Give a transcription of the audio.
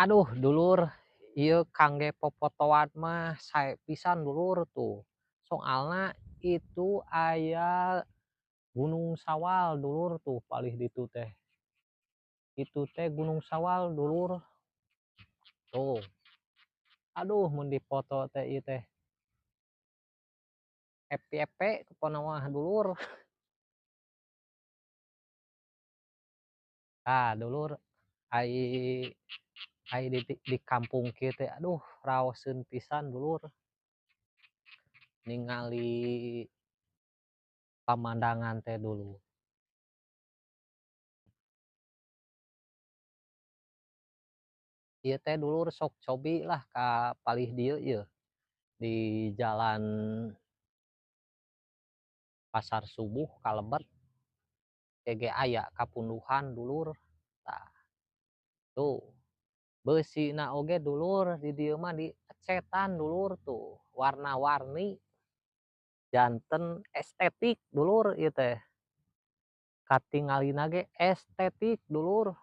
Aduh dulur, ieu kangge popotoan mah sae pisan dulur tuh. Soalna itu aya Gunung Sawal dulur tuh palih ditu teh. Itu teh Gunung Sawal dulur. Tuh. Aduh mun dipoto teh ieu teh. Epi-epe pokona mah dulur. Tah dulur, ai ai di kampung kieu teh aduh raoseun pisan dulur. Ningali pamandangan teh dulur. Ieu teh dulur sok cobi lah ka palih dieu ieu di jalan Pasar Subuh kalebet ge aya kapunduhan dulur. Tah tuh beusina oge dulur di dieu mah diecetan dulur tuh warna-warni janten estetik dulur ieu teh. Katingalina ge estetik dulur.